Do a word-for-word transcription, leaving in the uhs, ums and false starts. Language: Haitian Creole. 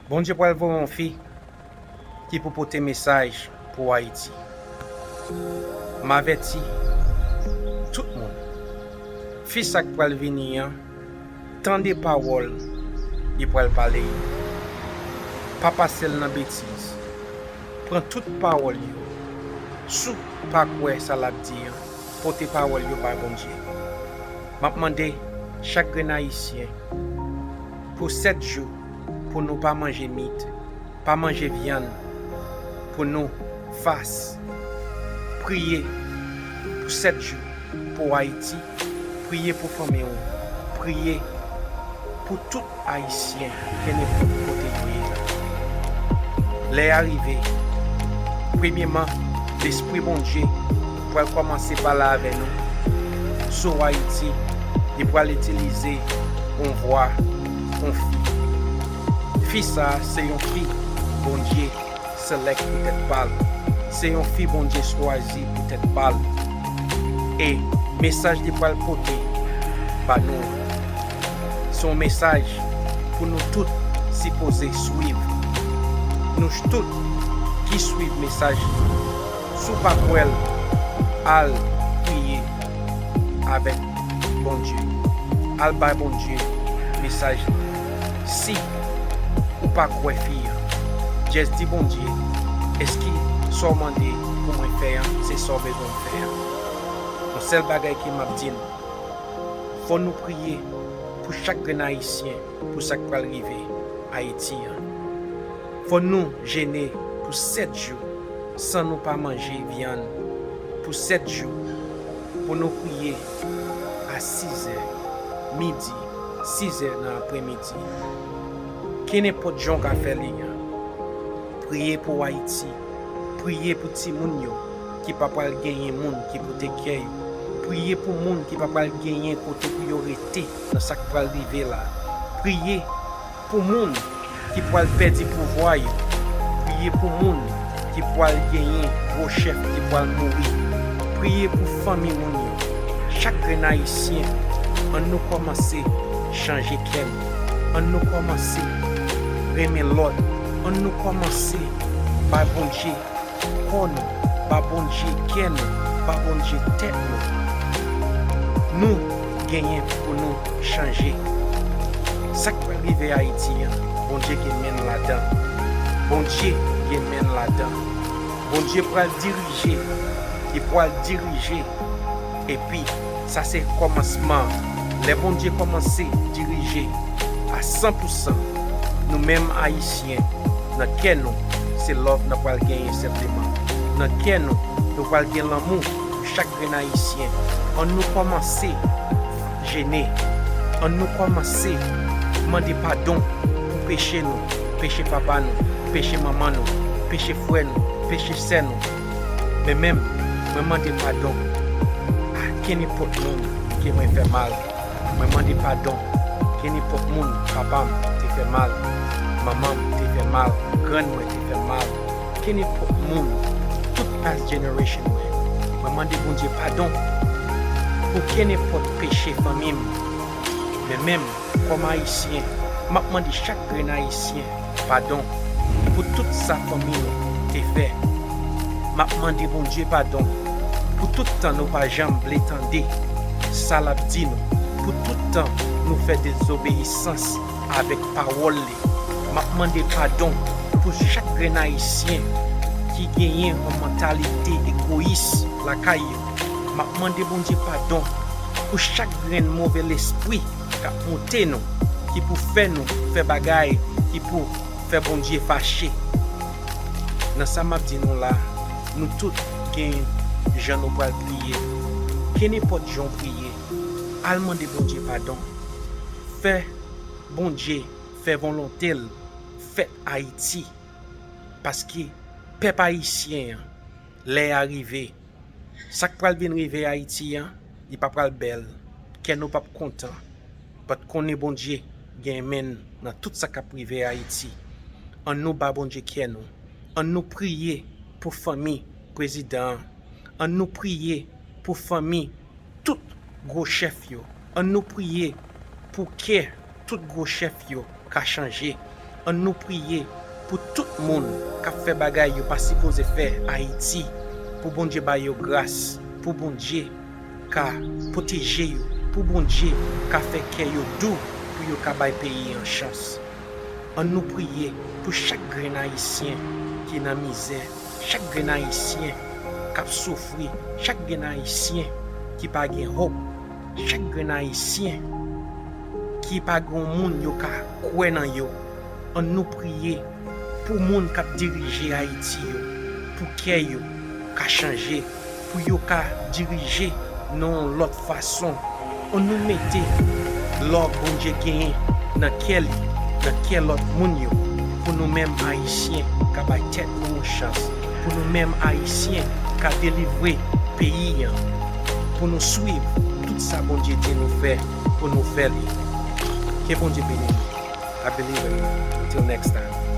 Bondye pral voye yon fi ki pou pote mesaj pou Ayiti. M avèti tout moun, fi sa k pral vini an, tande pawòl li pral pale yo. Pa pase l nan betiz. Pran tout pawòl yo. Si w pa kwè sa l ap di an, pote pawòl yo bay Bondye. M ap mande chak grenn Ayisyen pou sèt jou pou nou pa manje mit, pa manje vyann, pou nou fas, priye pou sèt jou pou Ayiti, priye pou fanmi w, priye pou tout Ayisyen, kenenpòt kote yo ye. Lè a rive, premyeman, Lespri Bondye pral kòmanse pale avè nou sou Ayiti, li pral itilize yon vwa, yon fi. Fi sa a se yon fi Bondye select pou tèt pa l. Se yon fi Bondye chwazi pou tèt pa l. E mesaj li pral pote ba nou an, se yon mesaj pou nou tout sipoze swiv. Nou tout ki swiv mesaj li, si w pa kwè l, al priye avèk Bondye. Al bay Bondye mesaj li. Si ou pa kwè fi an, just di Bondye, èske sa w mande pou mwen fè an, se sa w bezwen m fè an? Yon sèl bagay ke m ap di n, fò nou priye pou chak grenn Ayisyen, pou sa k pral rive Ayiti an. Fò nou jene pou sèt jou san nou pa manje vyann, pou sèt jou, pou nou priye a sizè, midi, sizè nan apremidi. Kenenpòt jan w ka fè li an, priye pou Ayiti, priye pou timoun yo ki pa pral genyen moun ki pou take care yo, priye pou moun ki pa pral genyen kote pou yo rete nan sa k pral rive la. Priye pou moun ki pral pèdi pouvwa yo. Priye pou moun ki pral genyen gwo chèf ki pral mouri. Priye pou fanmi moun yo. Chak grenn Ayisyen, ann nou kòmanse chanje kè nou. Ann nou kòmanse renmen lòt. Ann nou kòmanse bay Bondye kò nou, ba Bondye kè nou, ba Bondye tèt nou. Nou genyen pou nou chanje. Sa k pral rive Ayiti an, Bondye gen men l ladan. Bondye gen men l ladan. Bondye pral dirije, li pral dirije. Epi, sa se kòmansman an. Lè Bondye kòmanse dirije a san pou san, nou menm Ayisyen, nan kè nou, se love n ap pral genyen senpleman. Nan kè nou, nou pral gen lanmou pou chak grenn Ayisyen. Ann nou kòmanse jene. Ann nou kòmanse mande padon pou peche nou, peche papa nou, peche manman nou, peche frè nou, peche sè nou. Men menm, mwen mande padon a kenenpòt moun ke mwen fè mal. Mwen mande padon kenenpòt moun papa m te fè mal, manman m te fè mal, grann mwen te fè mal, kenenpòt moun, tout past generation mwen. Mwen mande Bondye padon pou kenenpòt peche fanmi m. Men menm, kòm Ayisyen, m ap mande chak grenn Ayisyen padon pou tout sa fanmi nou te fè. M ap mande Bondye padon pou tout tan nou pa janm vle tande sa l ap di nou, pou tout tan nou fè dezobeyisans avèk pawòl li. M ap mande padon pou chak grenn Ayisyen ki genyen yon mantalite egoyis lakay yo. M ap mande Bondye padon pou chak grenn move lespri k ap moute nou, ki pou fè nou fè bagay ki pou fè Bondye fache. Nan sa m ap di nou la, nou tout gen jan nou pral priye. Kenenpòt jan w priye, al mande Bondye padon. Fè Bondye fè volonte l fèt Ayiti. Paske pèp ayisyen an, lè a rive, sa k pral vin rive Ayiti an, li pa pral bèl. Kè nou p ap kontan. But konnen Bondye gen men l nan tout sa k ap rive Ayiti. Ann nou ba Bondye kè nou. Ann nou priye pou fanmi prezidan an. Ann nou priye pou fanmi tout gwo chèf yo. Ann nou priye pou kè tout gwo chèf yo ka chanje. Ann nou priye pou tout moun k ap fè bagay yo pa sipoze fè Ayiti, pou Bondye ba yo gras, pou Bondye ka pwoteje yo, pou Bondye ka fè kè yo dou, pou yo ka bay peyi an chans. Ann nou priye pou chak grenn Ayisyen ki nan mizè, chak grenn Ayisyen k ap soufri, chak grenn Ayisyen ki pa gen hope, chak grenn Ayisyen ki pa gen moun yo ka kwè nan yo. Ann nou priye pou moun k ap dirije Ayiti yo, pou kè yo ka chanje, pou yo ka dirije nan yon lòt fason. Ann nou mete love Bondye genyen nan kè li, nan kè lòt moun yo, pou nou menm Ayisyen ka bay tèt nou yon chans, pou nou menm Ayisyen ka delivre peyi an, pou nou swiv tout sa Bondye di nou fè, pou nou fè li. Ke Bondye beni nou. I believe in you. Till next time.